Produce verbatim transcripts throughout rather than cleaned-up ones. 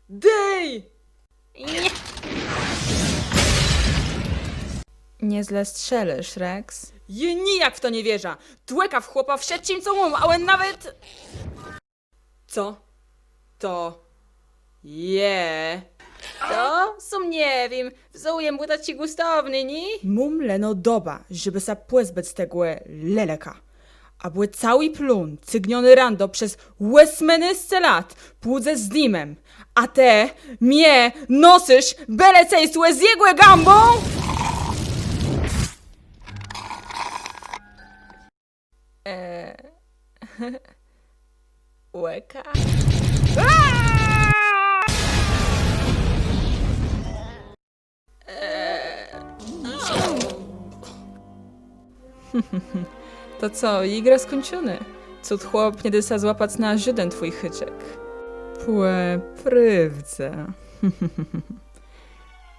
Dëj! Nie. Niezle strzelôsz, Rex. Jô nijak w to nie wierzã. Tłëkô w chłopa wszëtczim, co móm, a òn nawet... Co to je? To? Sóm nie wiém. Wzół jem, bò taczi gùstowny, nié? Móm leno dobã, żebë sã pòzbëc tegò leleka. Abò całi plón, cygniony rando przez òsmënôsce lat, pùdze z dimã. A të mie nosysz bële co z jegò gãbą? E, łeka. To co, igra skùńczonô? Cud chłop nie dô sã złapac na żóden twój chëczk. Pò prôwdze.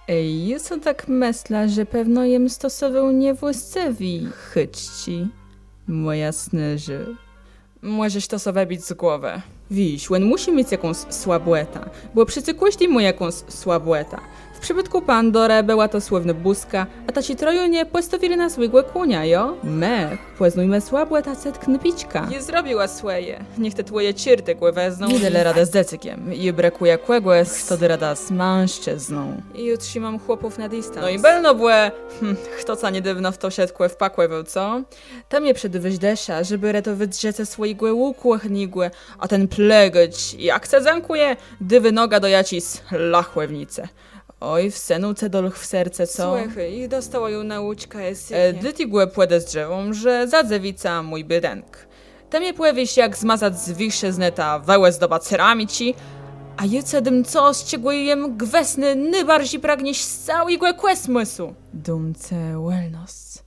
Ej, jô so tak mëszlã, że pewno jem stosowôł niewłôscëwé chëczczi, mòja snôżô. Mòżesz to so wëbic z głowë. Wiész, òn mùszi miec jakąs słabòtã, bò przecã kòżdi mô jakąs słabòtã. W przëbëtkù Pandorë bëła to słëwnô bóska, a taczi trojónie pòstawilë na złégò kònia, jo? Më pòznómë słabòtã cëtk Nôpiczka. Jô zrobiła swòje, niech te twòje czertë gò wezną. Nie dôlë radë z dzecykiem, jô brëkùjã kògòs, chto dô radã z mãżczëzną. Jô trzimóm chłopów na distans. No i bëlno, bò, hm, chto sã niedôwno w to wszëtkò wpakòwôł, co? Të mie przedôwôsz dëszã, żebë retowëc żëcé swòjégò ùkòchanégò, a ten plëgôcz, jak cë dzãkùje, dôwô nogã do jaczis lachòwnicë. Oj, wsënął cë dolch w serce, co? Słëchôj, jô dostała ju nôùczkã, jes... E, dlôtegò pòdezdrzéwóm, że zadzëwica mój bédënk. Të mie pòwiész, jak zmazac z wiérzchëznë tã wëòzdobã ceramiczi, a jô cë dóm cos, czegò jem gwësnô nôbarżi pragniesz z całégò kòsmòsu. Dóm cë wòlnosc.